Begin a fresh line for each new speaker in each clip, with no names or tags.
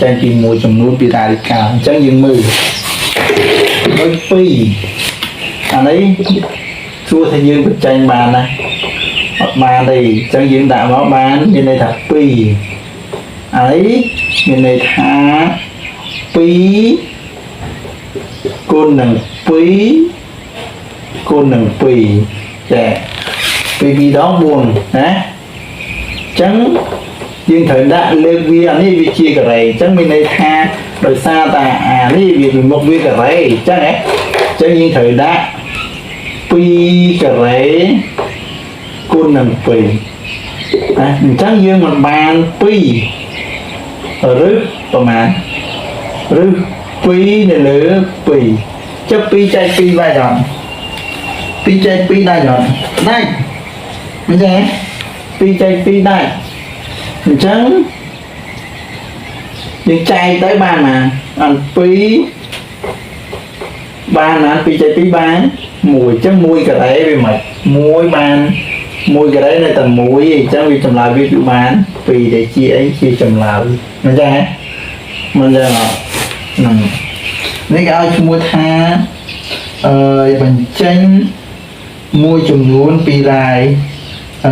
ចេញពីមួយចំនួនពី radical អញ្ចឹងយើងមើលដូច2អានេះសួរថាយើងបញ្ចេញបានណាអត់បានទេអញ្ចឹងយើងដាក់មកបានមានន័យថា2អានេះមានន័យថា2គុណនឹង2គុណនឹង2ចា2 2ដង4ណាអញ្ចឹងយើងត្រូវដាក់លើកវាអានេះវាជាការ៉េអញ្ចឹងមានន័យថាដោយសារតែអានេះវាពីមុខវាការ៉េអញ្ចឹងហ៎អញ្ចឹងយើងត្រូវដាក់2ការ៉េគុណនឹង2ណាអញ្ចឹងយើងមិនបាន2ឬប្រមាណឬ2នៅលើ2ចុះ2ចែក2បែរអត់2ចែក2ដែរអត់ដាច់មិនទេ2ចែក2ដាច់អញ្ចឹងយើងចែកទៅបានណាបាន2បានណា2ចែក2បាន1អញ្ចឹង1ការ៉េវាមិន1បាន1ការ៉េនៅតែ1អញ្ចឹងវាចម្លើយវាគឺបាន2ដែលជាអីជាចម្លើយមិនចឹងហ៎មិនចឹងអត់ហ្នឹងនេះគេឲ្យឈ្មោះថាអឺបញ្ចេញមួយចំនួនពីរាយ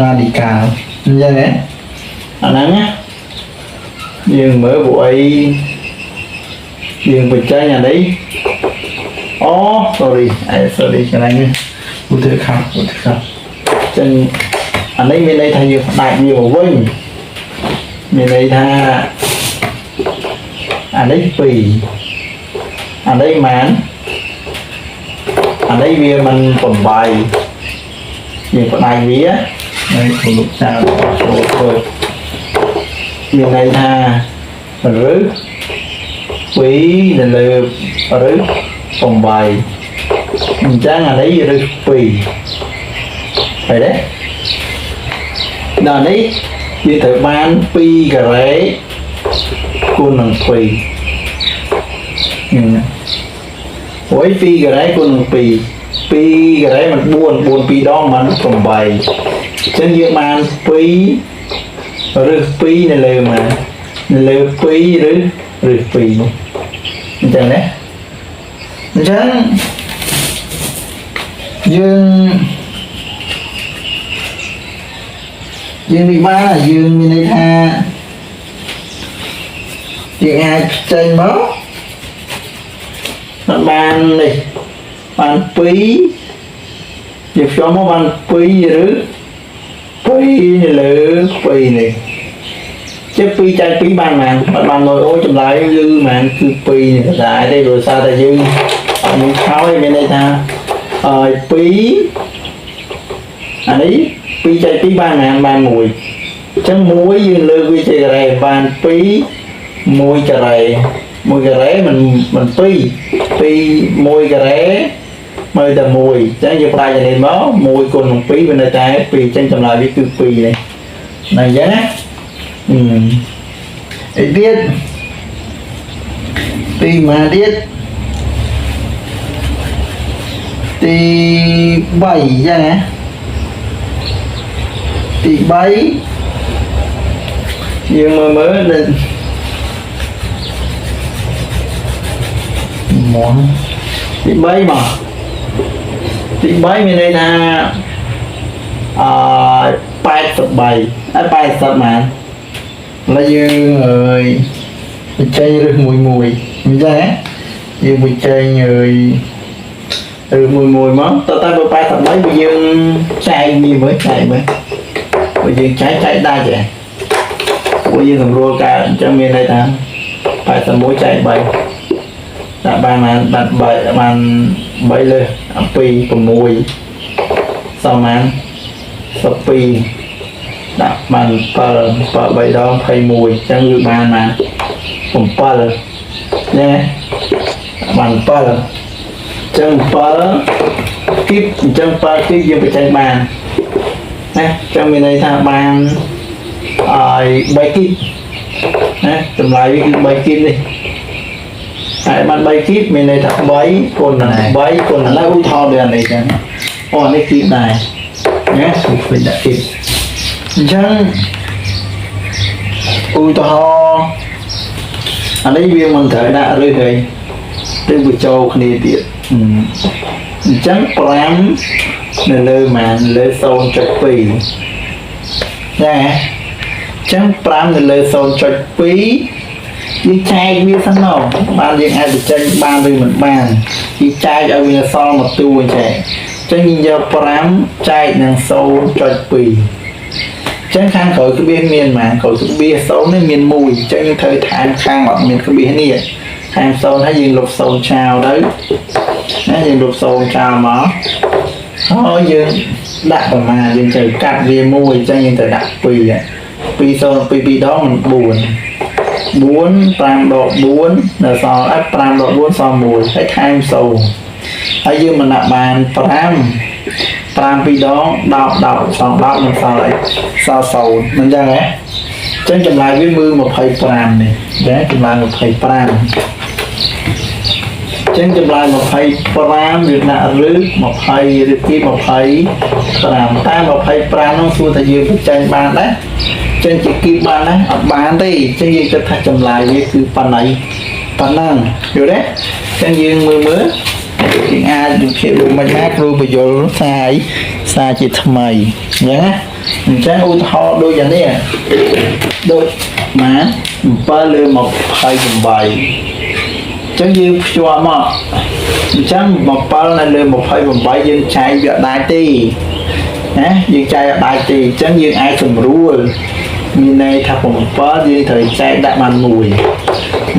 radical អញ្ចឹងហ៎អាហ្នឹងណាយើងមើលពួកអីយើងបញ្ចេញអានេះអូ sorry អេ sorry កន្លែងនេះឧទាហរណ៍ឧទាហរណ៍ចឹងអានេះមានន័យថាយើងផ្ដាច់វាមកវិញមានន័យថាអានេះ2អានេះម៉ានអានេះវាមិន8យើងផ្ដាច់វានេះលោកចៅចូលធ្វើមានន័យថាឬ2នៅលើឬ8អញ្ចឹងអានេះឬ2ឃើញទេដល់នេះយើងត្រូវបាន2ការ៉េគុណនឹង2ហ្នឹងអូយ2ការ៉េគុណនឹង2 2ការ៉េមិន4 4 2ដងមិន8អញ្ចឹងយើងបាន2ឬ2នៅលើមកនៅលើ2ឬឬ2នោះអញ្ចឹងណាអញ្ចឹងយើងយើងវិបាលយើងមានន័យថាយើងអាចចេញមកมันបាននេះបាន2យើងខ្ញុំមកបាន2ឬ2នៅលើ2នេះជា2ចែក2បានប៉ុន្មានបាន1អូចម្លើយគឺប៉ុន្មានគឺ2នេះក៏ដែរទេព្រោះសារតែយើងអត់មានខោឯមានន័យថាអឺ2អានេះ2ចែក2បានប៉ុន្មានបាន1អញ្ចឹង1យើងលើកវាជាការ៉េបាន2 1ការ៉េ1ការ៉េមិនមិន2 2 1ការ៉េមើលតែ1អញ្ចឹងយើងផ្ដាច់អានេះមក1គុណនឹង2វានៅតែ2អញ្ចឹងចម្លើយវាគឺ2នេះណាអញ្ចឹងណាអឺអីទៀតទីមកទៀតទី3អញ្ចឹងណាទី3យើងមើលមើលនៅមន់ទី3មកទី3មានន័យថាអឺ83ហើយ80ម៉ានឥឡូវយើងអើយបញ្ចេញរឹសមួយមួយអញ្ចឹងណាយើងបញ្ចេញអើយរឹសមួយមួយមកតើតើបើ83បើយើងចែកនេះមើលចែកមើលបើយើងចែកចែកដាច់ហ៎ព្រោះយើងសម្រួលកើតអញ្ចឹងមានន័យថា81ចែក3ដាក់បានបានបាន3បាន3លើ2 6សមបាន12ដាក់បាន7 7 3ដង21អញ្ចឹងគឺបានបាន7ណាបាន7អញ្ចឹង7គីបអញ្ចឹង7គីបយើងបញ្ចេញបានណាអញ្ចឹងមានន័យថាបានឲ្យ3គីបណាចម្លើយវាគឺ3គីបនេះហើយបាន3គីបមានន័យថា3គុណនឹង3គុណឥឡូវឧទាហរណ៍ដូចអានេះចឹងអូអានេះគីបដែរណាសុខវិញដាក់គីបអញ្ចឹងឧទាហរណ៍ អានេះវាមិនត្រូវដាក់ឬអីឬបញ្ចូលគ្នាទៀតអញ្ចឹង5នៅលើម៉ានលើ0.2ចាអញ្ចឹង5នៅលើ0.2យើងចែកវាសិនមកបានយើងអាចបញ្ចេញបានឬមិនបានយើងចែកឲ្យវាសល់មួយតួអញ្ចឹងអញ្ចឹងយើងយក5ចែកនឹង0.2ចឹងខាងក្រោយក្បៀសមានប៉ុន្មានក្រោយក្បៀស0នេះមាន1អញ្ចឹងយើងត្រូវថែមខាងអត់មានក្បៀសនេះថែម0ហើយយើងលុប0ចោលទៅណាយើងលុប0ចោលមកហើយយើងដាក់ប្រមាណយើងត្រូវកាត់វាមួយអញ្ចឹងយើងត្រូវដាក់2 2 0 2 2ដងមិន4 4 5ដក4នៅសល់អត់5ដក4សល់1ហើយថែម0ហើយយើងមិនដាក់បាន5 5ពីរដង10 10សល់10មិនសល់អីសល់0មិនចឹងហ៎ចឹងចម្លើយវាមើល25នេះចាចម្លើយ25ចឹងចម្លើយ25វាដាក់ឬ20ឬទី25តែ25នោះសួរថាយើងបញ្ចេញបានដែរចេញជាគីបបានណាអត់បានទេចឹងយើងគិតថាចម្លើយវាគឺប៉ុណ្ណីប៉ុណ្ណឹងយល់ទេចឹងយើងមើលមើលយើងអាចវិភាគដូចមិនណាគ្រូបញ្យលសាយសាជាថ្មីអញ្ចឹងណាអញ្ចឹងឧទាហរណ៍ដូចយ៉ាងនេះដូចម៉ា7លើ28ចឹងយើងភ្ជាប់មកអញ្ចឹង7នៅលើ28យើងចែកវាអត់ដាច់ទេណាយើងចែកអត់ដាច់ទេអញ្ចឹងយើងអាចសម្រួលមានន័យថា7យើងត្រូវចែកដាក់បាន1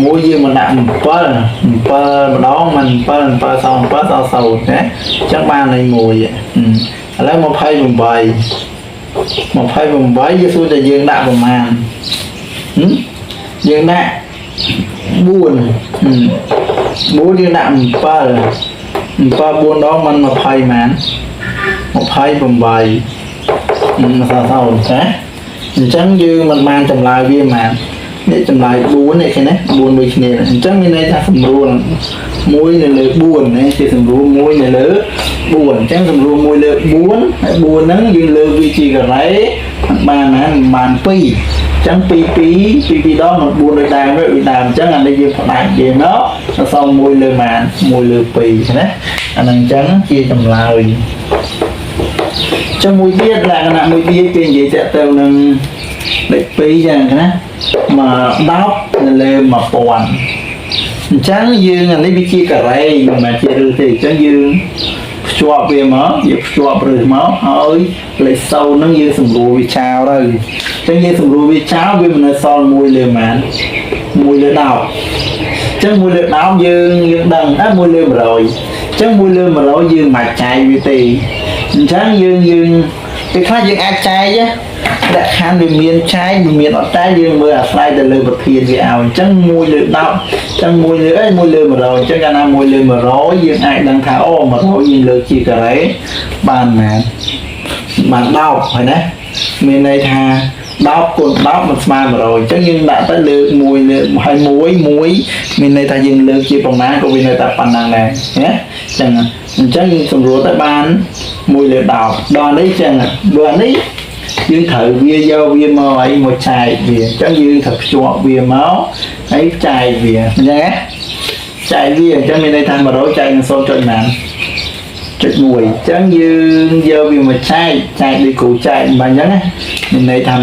1យើងមកដាក់7 7ម្ដងមិន7 7សល់7សល់0ណាអញ្ចឹងបាននៃ1ឥឡូវ28 28យើងសួរតែយើងដាក់ប្រមាណយើងដាក់4 4យើងដាក់7 7 4ដងមិន20ម៉ាន28មិនសល់0ចាអញ្ចឹងយើងមិនបានចម្លើយវាម៉ាននេះចម្លើយ4នេះឃើញទេ4ដូចគ្នាអញ្ចឹងមានន័យថាសម្រួល1នៅលើ4នេះជាសម្រួល1នៅលើ4អញ្ចឹងសម្រួល1លើ4ហើយ4ហ្នឹងយើងលើកវាជាការ៉េបានណាបាន2អញ្ចឹង2 2 2 2ដងនឹង4ដូចដើមដូចដើមអញ្ចឹងអានេះយើងផ្ដាច់វាមកសល់1លើម៉ាន1លើ2ណាអាហ្នឹងអញ្ចឹងជាចម្លើយចឹងមួយទៀតលក្ខណៈមួយទៀតគេនិយាយតាក់ទៅនឹងលេខ2ចឹងណាមក10នៅលើ1000អញ្ចឹងយើងអានេះវាជាការ៉េមិនមែនជាឬទេអញ្ចឹងយើងភ្ជាប់វាមកយើងភ្ជាប់ឬមកហើយលេខ0ហ្នឹងយើងសម្រួលវាចោលទៅអញ្ចឹងយើងសម្រួលវាចោលវាមិននៅសល់1លើប៉ុន្មាន1លើ10អញ្ចឹង1លើ10យើងយើងដឹងអើ1លើ100អញ្ចឹង1លើ100យើងមិនអាចចែកវាទេអញ្ចឹងយើងយើងពេលខ្លះយើងអាចចែកលក្ខខណ្ឌវាមានចែកវាមានអត់ចែកយើងមើលអាស្រ័យទៅលើប្រធានវាឲ្យអញ្ចឹង1លើ10អញ្ចឹង1លើអី1លើ100អញ្ចឹងកាលណា1លើ100យើងអាចដឹងថាអូ100យើងលើកជាការ៉េបានណាបាន10ហើយណាមានន័យថា10គុណ10មិនស្មើ100អញ្ចឹងយើងដាក់ទៅលើក1លើកហើយ1 1មានន័យថាយើងលើកជាប្រមាណក៏វានៅតែប៉ុណ្ណឹងដែរណាអញ្ចឹងអញ្ចឹងយើងសម្រួលទៅបាន1លើ10ដល់នេះអញ្ចឹងបើនេះយើងត្រូវវាយកវាមកអីមកចែកវាអញ្ចឹងយើងត្រូវភ្ជាប់វាមកហើយចែកវាអញ្ចឹងណាចែកវាអញ្ចឹងមានន័យថា100ចែកនឹង0.ប៉ុន្មានចុច1អញ្ចឹងយើងយកវាមកចែកចែកដូចគ្រូចែកមិនអញ្ចឹងណាមានន័យថា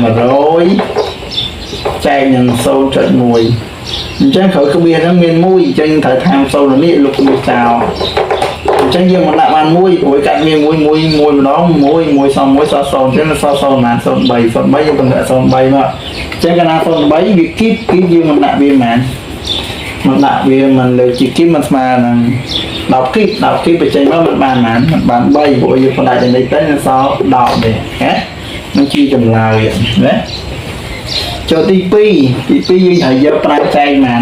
100ចែកនឹង0.1អញ្ចឹងក្រោយក្បៀសហ្នឹងមាន1អញ្ចឹងយើងត្រូវថែម0នេះលុបក្បៀសចោលអញ្ចឹងយើងមកដាក់បាន1ព្រោះកាត់មាន1 1 1ម្ដង1 1សល់1សល់0អញ្ចឹងសល់0ប៉ុន្មាន03 03យើងកំណត់03មកអញ្ចឹងកាលណា03វាគីបគីបយើងមិនដាក់វាប៉ុន្មានមិនដាក់វាមិនលើជាគីបមិនស្មើនឹង10គីប10គីបបញ្ចេញមកមិនបានប៉ុន្មានមិនបាន3ព្រោះយើងផ្ដាច់ទៅនេះទៅសល់10ទេណានឹងជាចម្លើយណាចូលទី2ទី2យើងត្រូវយក5ចែកប៉ុន្មាន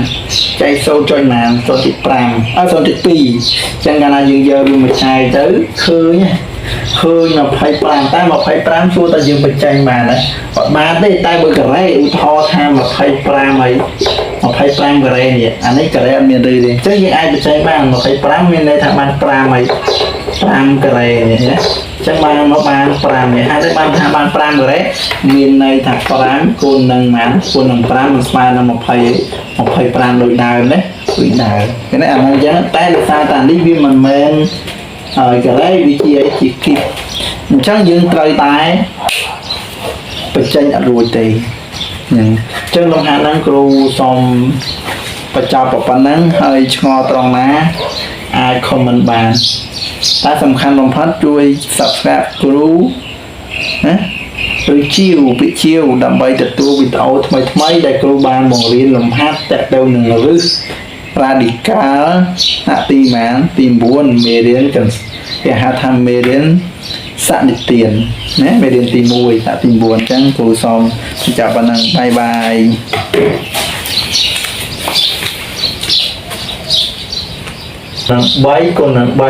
ចែក0ចុចប៉ុន្មាន0.5អើ0.2អញ្ចឹងកាលណាយើងយកវាមកចែកទៅឃើញឃើញ25តែ25សួរតែយើងបញ្ចេញបានណាអត់បានទេតែបើការ៉េឧទាហរណ៍ថា25ហើយ25ការ៉េនេះអានេះការ៉េអត់មានឬទេអញ្ចឹងយើងអាចបញ្ចេញបាន25មានន័យថាបាន5ហើយ 5ការ៉េនេះណាអញ្ចឹងបានមកបាន5នេះហើយបានថាបាន5ការ៉េមានន័យថា5គុណនឹងប៉ុន្មានគុណនឹង5มันស្មើនឹង20 25ដូចដើមណាដូចដើមគេណាអាហ្នឹងអញ្ចឹងតែដោយសារតែនេះវាមិនមែនហើយការ៉េវាជាអីជាគីបអញ្ចឹងយើងត្រូវតែបញ្ចេញអត់រួចទេហ្នឹងអញ្ចឹងលំហាត់ហ្នឹងគ្រូសូមបញ្ចប់ប៉ុណ្ណឹងហើយឆ្ងល់ត្រង់ណាអាច comment បានតែសំខាន់បំផុតជួយ subscribe គ្រូណាឬជាវពាក្យជាវដើម្បីទទួលវីដេអូថ្មីៗដែលគ្រូបានបង្រៀនលំហាត់តទៅនឹងឫស radical ថ្នាក់ទីម៉ានទី9មេរៀនកគេហៅថាមេរៀនសនិទានណាមេរៀនទី1ថ្នាក់ទី9អញ្ចឹងគ្រូសូមបញ្ចប់ប៉ុណ្ណឹង bye bye នឹង3គុណនឹង3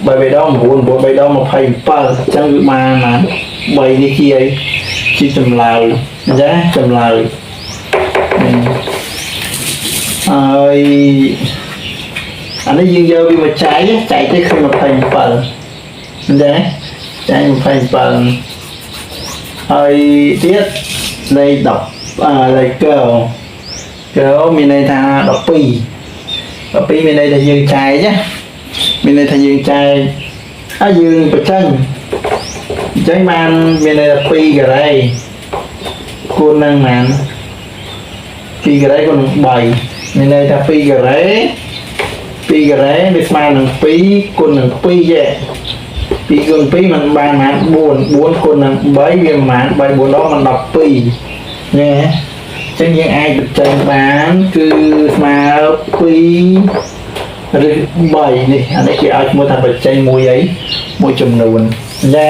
3 3ដង9 9 3ដង27អញ្ចឹងវាបានណា3នេះជាអីជាចម្លើយអញ្ចឹងចម្លើយហើយអានេះយើងយកវាមកចែកចែកទៅឃើញ27អញ្ចឹងចែក27ហើយទៀតលេខ10អឺលេខកកមានន័យថា12 12មានន័យថាយើងចែកណាមានន័យថាយើងចែកហើយយើងបញ្ចេញអញ្ចឹងបានមានន័យថា2ការ៉េគុណនឹងប៉ុន្មាន2ការ៉េគុណនឹង3មានន័យថា2ការ៉េ2ការ៉េវាស្មើនឹង2គុណនឹង2ទេ2គុណ2มันបានប៉ុន្មាន4 4គុណនឹង3វាប៉ុន្មាន3 4ដងมัน12ញ៉ែចឹងយើងអាចបញ្ចេញបានគឺស្មើ2ឬ3នេះអានេះគេឲ្យឈ្មោះថាបញ្ចេញមួយអីមួយចំនួនណែ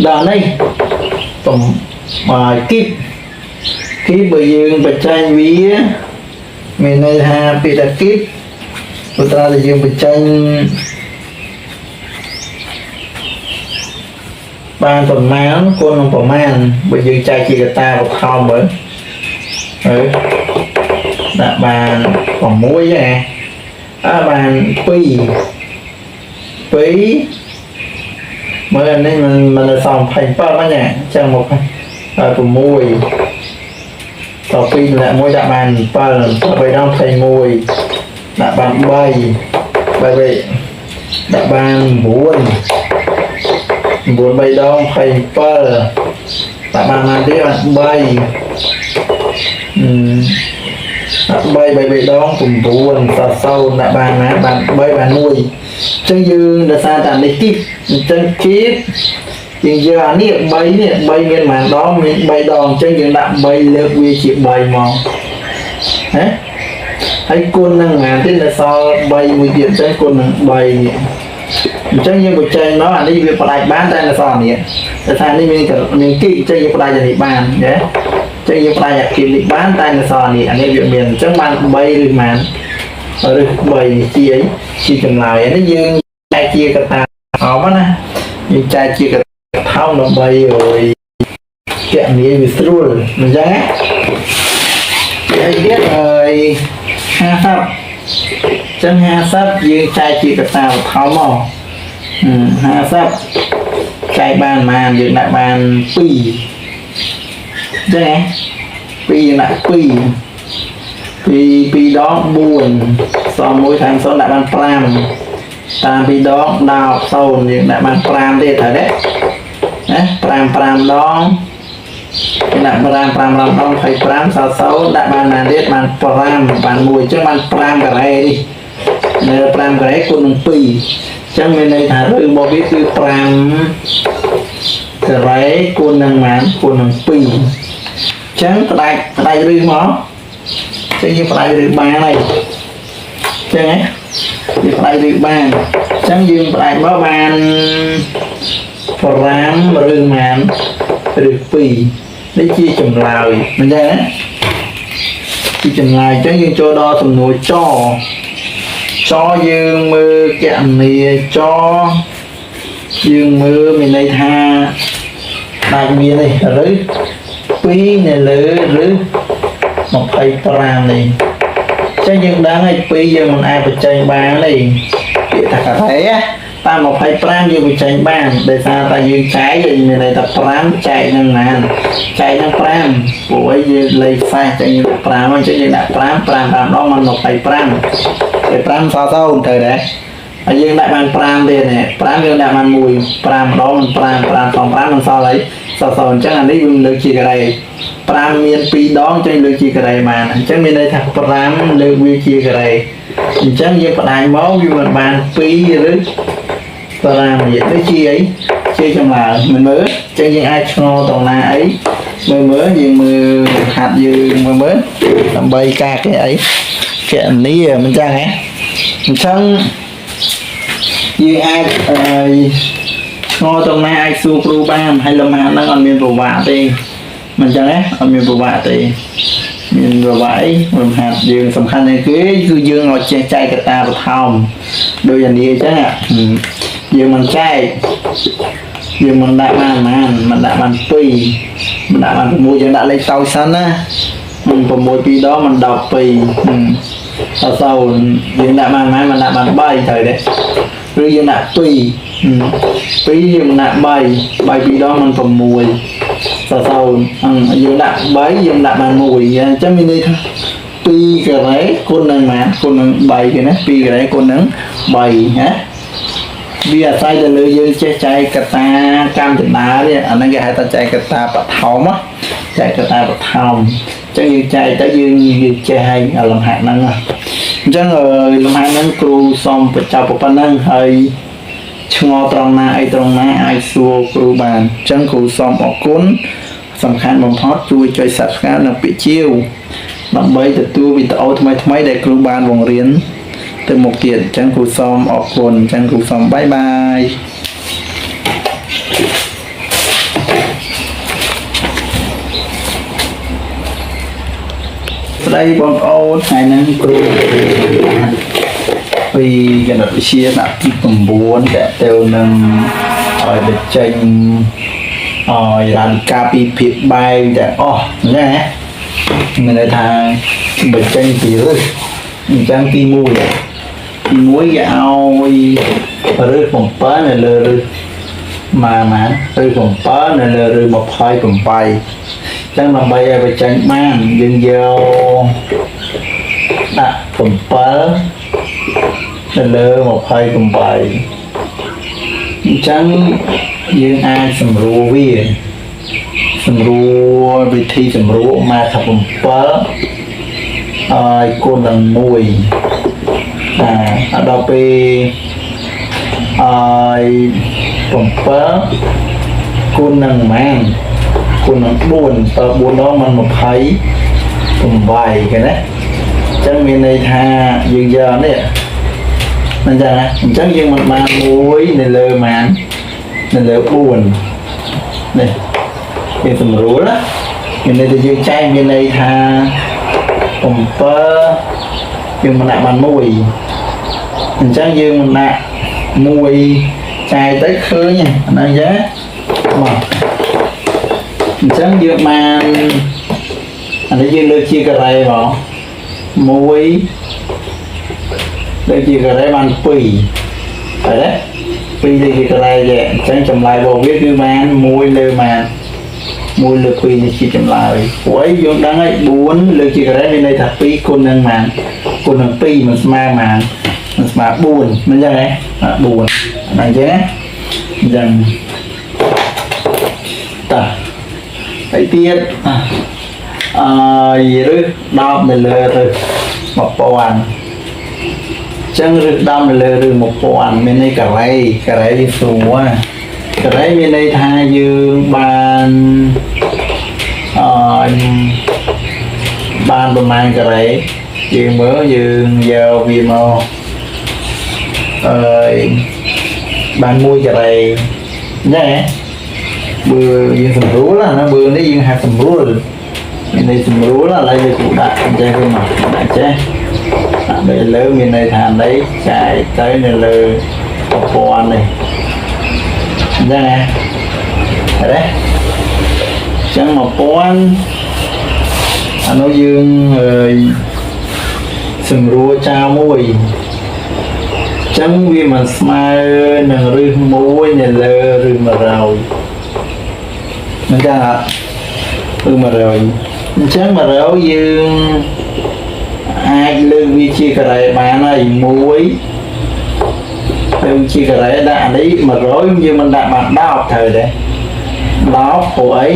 ដល់នេះទំបាយគីបគីបបើយើងបញ្ចេញវាមានន័យថាពាក្យថាគីបព្រោះត្រាតែយើងបញ្ចេញបានប្រមាណគុណនឹងប្រមាណបើយើងចែកជាកតាបឋមមើលអឺដាក់បាន6ហ៎អើបាន2 2មើលអានេះมันมันនៅសល់27ហ្នឹងណាអញ្ចឹងមកហើយ6ត2ដាក់1ដាក់បាន7 3ដង21ដាក់បាន3 3 3ដាក់បាន9 9 3ដង27ដាក់បានណាទៀតបាន3អឺដាក់3 3 3ដង9ស0ដាក់បានណាបាន3បាន1អញ្ចឹងយើងដោយសារតែនេះគីបអញ្ចឹងគីបយើងយកអានេះ3នេះ3មានប៉ុន្មានដងមាន3ដងអញ្ចឹងយើងដាក់3លើកវាជា3មកណាហើយគុណនឹងប៉ុន្មានទៀតនៅសល់3មួយទៀតអញ្ចឹងគុណនឹង3នេះអញ្ចឹងយើងបញ្ចេញមកអានេះវាផ្ដាច់បានតែនៅសល់អានេះតែថានេះមានមានគីអញ្ចឹងយើងផ្ដាច់អានេះបានណាអញ្ចឹងយើងផ្ដាច់អាគីនេះបានតែនៅសល់អានេះអានេះវាមានអញ្ចឹងបាន3ឬប៉ុន្មានឬ3នេះជាអីជាចម្លើយអានេះយើងចែកជាកតាអមណាយើងចែកជាកថាដើម្បីឲ្យគណនាវាស្រួលអញ្ចឹងណាហើយទៀតហើយ50ចឹង50យើងចែកជាកតាបឋមមក50ចែកបានប៉ុន្មានយើងដាក់បាន2ចឹង2យើងដាក់2 2 2ដង4សល់1ថែម0ដាក់បាន5តាម2ដង10 0យើងដាក់បាន5ទៀតត្រូវទេណា5 5ដងគេដាក់5 5 5ដង25សល់0ដាក់បានណាទៀតបាន5បាន1អញ្ចឹងបាន5ការ៉េនេះនៅ5ការ៉េគុណនឹង2អញ្ចឹងមានន័យថាឬរបស់វាគឺ5ការ៉េគុណនឹងប៉ុន្មានគុណនឹង2អញ្ចឹងផ្ដាច់ផ្ដាច់ឬមកអញ្ចឹងយើងផ្ដាច់ឬបានហើយអញ្ចឹងណាយើងផ្ដាច់ឬបានអញ្ចឹងយើងផ្ដាច់មកបាន5ឬប៉ុន្មានឬ2នេះជាចម្លើយមិនចឹងណាជាចម្លើយអញ្ចឹងយើងចូលដល់សំណួរចចយើងមើលកណនីចយើងមើលមានន័យថាដាច់មាននេះឬ2នៅលើឬ25នេះអញ្ចឹងយើងដឹងហើយ2យើងមិនអាចបញ្ចេញបានទេពាក្យថាការ៉េ តាម25យើងបញ្ចេញបានដោយសារតែយើងចែកយើងមានន័យថា5ចែកនឹងណាចែកនឹង5ព្រោះអីយើងលេខសេសចេញ5អញ្ចឹងយើងដាក់5 5 5ដងมัน25តែ5សល់ទៅត្រូវដែរហើយយើងដាក់បាន5ទៀតនេះ5យើងដាក់បាន1 5ម្ដងมัน5 5សង5มันសល់អីសល់0អញ្ចឹងអានេះវាលើកជាការ៉េ5មាន2ដងចេញលើកជាការ៉េបានអញ្ចឹងមានន័យថា5លើកវាជាការ៉េអញ្ចឹងយើងផ្ដាច់មកវាមិនបាន2ឬ5និយាយទៅជាអីជាចម្លើយមិនមើលអញ្ចឹងយើងអាចឆ្ងល់ត្រង់ណាអីមើលមើលយើងមើលហាត់យើងមើលមើលដើម្បីការគេអីកណនីមិនចឹងហ៎អញ្ចឹងយើងអាចអឺឆ្ងល់ត្រង់ណាអាចសួរគ្រូបានហើយលំហាត់ហ្នឹងអត់មានប្រវត្តិទេមិនចឹងទេអត់មានប្រវត្តិទេមានប្រវត្តិអីលំហាត់យើងសំខាន់ជាងគេគឺយើងឲ្យចេះចែកកតាបថោមដូចអានេះអញ្ចឹងយើងមិនចែកយើងមិនដាក់បានប៉ុន្មានមិនដាក់បាន2មិនដាក់បាន6យើងដាក់លេខតោចសិនណា6 2ដងមិន12អត់សូវយើងដាក់បានប៉ុន្មានមិនដាក់បាន3ត្រូវទេឬយើងដាក់2 2យើងដាក់3 3 2ដងមិន6សរសូន្យយើងដាក់3យើងដាក់បាន1អញ្ចឹងមានន័យថា2ការ៉េគុណនឹងប៉ុន្មានគុណនឹង3គេណា2ការ៉េគុណនឹង3ណាវាអាស្រ័យទៅលើយើងចេះចែកកតាកម្មចនានេះអាហ្នឹងគេហៅថាចែកកតាបឋមចែកកតាបឋមអញ្ចឹងយើងចែកទៅយើងយើងចេះឲ្យលំហាត់ហ្នឹងអញ្ចឹងលំហាត់ហ្នឹងគ្រូសុំបញ្ចប់ប៉ុណ្ណឹងហើយឆ្ងល់ត្រង់ណាអីត្រង់ណាអាចសួរគ្រូបានអញ្ចឹងគ្រូសូមអរគុណសំខាន់បំផុតជួយចុច Subscribe និងពាក្យជាវដើម្បីទទួលវីដេអូថ្មីៗដែលគ្រូបានបង្រៀនទៅមុខទៀតអញ្ចឹងគ្រូសូមអរគុណអញ្ចឹងគ្រូសូម bye bye។ ស្ដីបងប្អូនថ្ងៃហ្នឹងគ្រូពីគណិតវិទ្យាថ្នាក់ទី9តទៅនឹងឲ្យបញ្ចេញឲ្យរ៉ាឌីកាពីភាពបែងទាំងអស់ណាមានន័យថាបញ្ចេញពីរឹសអញ្ចឹងទី1ទី1គេឲ្យរឹស7នៅលើរឹសម៉ាម៉ារឹស7នៅលើរឹស28អញ្ចឹងដើម្បីឲ្យបញ្ចេញបានយើងយកដាក់7នៅលើ28អញ្ចឹងយើងអាចសម្រួលវាសម្រួលវិធីសម្រួលមកថា7ឲ្យគុណនឹង1អាដល់ពេលឲ្យ7គុណនឹងប៉ុន្មានគុណនឹង4 7 4ដងมัน28គេណាអញ្ចឹងមានន័យថាយើងយកនេះមិនចឹងណាអញ្ចឹងយើងមិនបាន1នៅលើប៉ុន្មាននៅលើ4នេះគេសម្រួលណាមានន័យថាយើងចែកមានន័យថា7យើងមិនដាក់បាន1អញ្ចឹងយើងមិនដាក់1ចែកទៅឃើញហ្នឹងចឹងមកអញ្ចឹងយើងបានអានេះយើងលើកជាការ៉េមក1លើកជាការ៉េបាន2ហើយណា2លើកជាការ៉េទេអញ្ចឹងចម្លើយរបស់វាគឺបាន1លើបាន1លើ2នេះជាចម្លើយព្រោះអីយើងដឹងហើយ4លើកជាការ៉េមានន័យថា2គុណនឹងប៉ុន្មានគុណនឹង2មិនស្មើប៉ុន្មានមិនស្មើ4មិនអញ្ចឹងហ៎4ហ្នឹងអញ្ចឹងណាអញ្ចឹងតោះហើយទៀតអឺរឹស10នៅលើរឹស1000ចឹងរឹស10នៅលើរឹស1000មានន័យការ៉េការ៉េវាស្រួលការ៉េមានន័យថាយើងបានអឺបានប្រមាណការ៉េយើងមើលយើងយកវាមកអឺបាន1ការ៉េណែបើយើងសម្រួលណាបើនេះយើងហៅសម្រួលមានន័យសម្រួលឥឡូវយើងគូដាក់អញ្ចឹងវិញមកដាក់ចេះដាក់នៅលើមានន័យថានេះចែកទៅនៅលើប្រព័ន្ធនេះអញ្ចឹងណាឃើញទេអញ្ចឹង1000អានោះយើងអើយសម្រួលចោលមួយ ចឹងវាមិនស្មើនឹងឫស1នៅលើឫស100មិនចឹងអត់ឫស100អញ្ចឹង100យើងអាចលើកវាជាការ៉េបានហើយ1ទៅជាការ៉េដាក់អានេះ100យើងមិនដាក់បាន10ត្រូវទេ10ព្រោះអី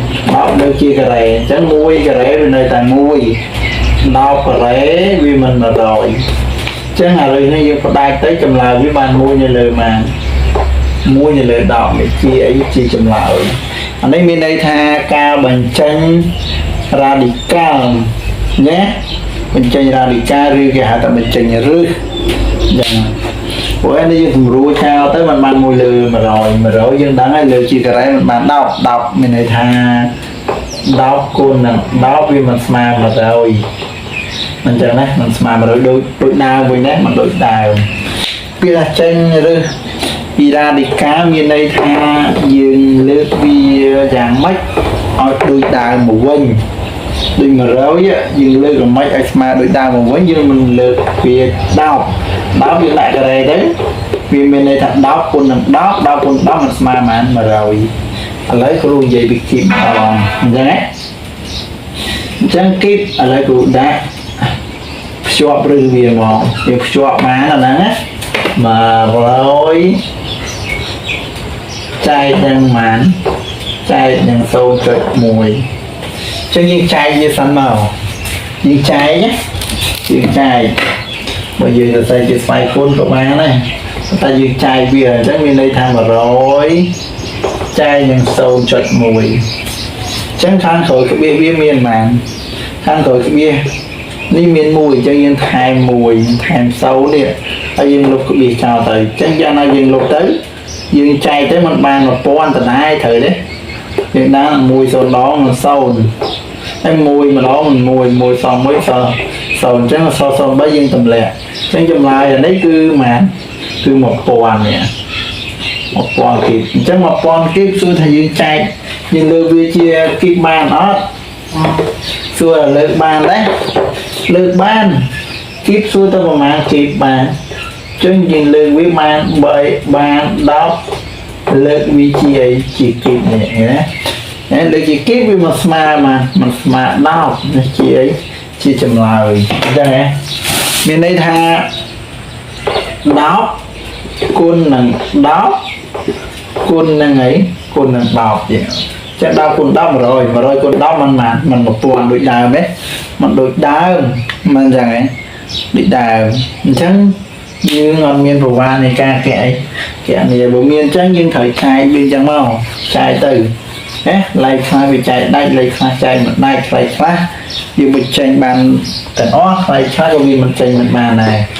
10លើកជាការ៉េអញ្ចឹង1ការ៉េវានៅតែ1 10ការ៉េវាមិន100អញ្ចឹងអារឿងនេះយើងផ្ដាច់ទៅចម្លើយវាបាន1នៅលើបាន1នៅលើ10នេះជាអីជាចម្លើយអានេះមានន័យថាការបញ្ចេញរ៉ាឌីកាល់ណាបញ្ចេញរ៉ាឌីកាល់ឬគេហៅថាបញ្ចេញឫសយ៉ាងព្រោះឯនេះយើងសម្រួលចោលទៅมันបាន1លើ100 100យើងដឹងហើយលើជាការ៉េมันបាន10 10មានន័យថា10គុណនឹង10វាមិនស្មើ100មិនចឹងណាមិនស្មើ100ដូចដូចដើមវិញណាមិនដូចដើមពីថាចេញឫសពីរ៉ាឌីកាល់មានន័យថាយើងលើកវាយ៉ាងម៉េចឲ្យដូចដើមមកវិញដូច100យើងលើកយ៉ាងម៉េចឲ្យស្មើដូចដើមមកវិញយើងមិនលើកវា10 10យើងដាក់ការ៉េទៅវាមានន័យថា10គុណនឹង10 10គុណ10មិនស្មើប៉ុន្មាន100ឥឡូវគ្រូនិយាយពីគីបម្ដងអញ្ចឹងណាអញ្ចឹងគីបឥឡូវគ្រូដាក់ភ្ជាប់ឬវាមកយើងភ្ជាប់បានអាហ្នឹងណា100ចែកនឹងប៉ុន្មានចែកនឹង0.1អញ្ចឹងយើងចែកវាសិនមកយើងចែកណាយើងចែកបើយើងសរសេរជាស្វ័យគុណក៏បានដែរតែយើងចែកវាអញ្ចឹងមានន័យថា100ចែកនឹង0.1អញ្ចឹងខាងក្រោយក្បៀសវាមានប៉ុន្មានខាងក្រោយក្បៀសនេះមាន1អញ្ចឹងយើងថែម1ថែម0នេះហើយយើងលុបក្បៀសចោលទៅអញ្ចឹងយ៉ាងណាយើងលុបទៅយើងចែកទៅมันបាន1000ដដែលត្រូវទេយើងដាក់1 0ដងនឹង0ហើយ1ម្ដង1 1សល់1សល់0អញ្ចឹងសល់03យើងទម្លាក់អញ្ចឹងចម្លើយអានេះគឺប៉ុន្មានគឺ1000នេះ1000គីបអញ្ចឹង1000គីបសួរថាយើងចែកយើងលើកវាជាគីបបានអត់សួរលើកបានដែរលើកបានគីបសួរទៅប្រហែលគីបបានអញ្ចឹងយើងលើកវាបាន3បាន10លើកវាជាអីជាគីបនេះណាហើយលើកជាគីបវាមកស្មើមកมันស្មើ10នេះជាអីជាចម្លើយអញ្ចឹងហ៎មានន័យថា10គុណនឹង10គុណនឹងអីគុណនឹង10ទៀតចឹង10គុណ10 100 100គុណ10มันបានมัน1000ដូចដើមទេมันដូចដើមមិនអញ្ចឹងហ៎ដូចដើមអញ្ចឹងយើងអត់មានប្រវានៃការកែអីកែនេះបើមានអញ្ចឹងយើងត្រូវចែកវាអញ្ចឹងមកចែកទៅណាឡៃខ្លះវាចែកដាច់ឡៃខ្លះចែកមិនដាច់ខ្លះខ្លះយើងបញ្ចេញបានទាំងអស់ខ្លះខ្លះក៏វាមិនចេញមិនបានដែរ។